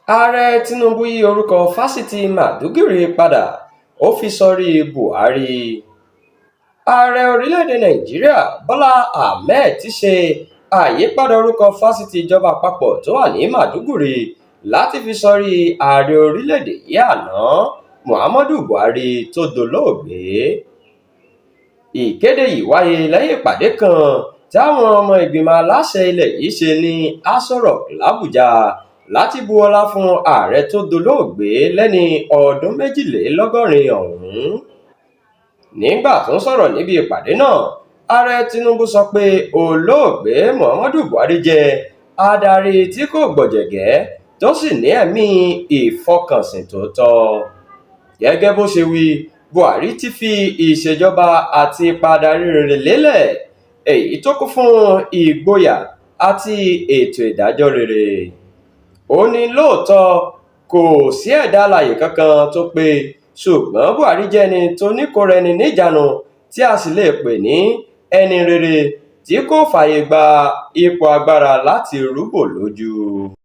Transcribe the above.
Ààrẹ Tinubu yí orúkọ Fásitì Maiduguri padà, ó fi sórí Buhari. Ààrẹ orílẹ̀-èdè Nàìjíríà Bọ́lá Ahmed ti ṣe àyípadà orúkọ Fásitì ìjọba àpapọ̀ tó wà ní Maiduguri láti fi sórí ààrẹ orílẹ̀-èdè yìí àná, Muhammadu Buhari, tó dolóògbé. Ìkéde yìí wáyé lẹ́yìn ìpàdé kan táwọn ọmọ ìgbìmọ̀ aláṣẹ ilẹ̀ yìí ṣe ní Aso Rock làbújá láti bu ọlá fún ààrẹ tó dolóògbé lẹ́ni ọdún 82 ọ̀hún. Nígbà tó ń sọ̀rọ̀ níbi ìpàdé náà, Ààrẹ Tinubu sọ pé Olóògbé Muhammadu Buhari jẹ́ adarí tí kò gbọ̀jẹ̀gẹ́ tó sì ní ẹ̀mí ìfọkànsìn tòótọ́. Gẹ́gẹ́ bó ṣe wí, Buhari ti fi ìṣèjọba àti ipa adarí rere lélẹ̀, èyí tó kún fún ìgboyà àti ètò ìdájọ́ rere. Ó ní lóòótọ́ kò sí ẹ̀dá alààyè kankan tó pé, ṣùgbọ́n Buhari jẹ́ ẹni tó níkóraẹni-níjàánu tí a sì lè pè ní ẹni rere tí kò fààyè gba ipò agbára láti rúbò lójú.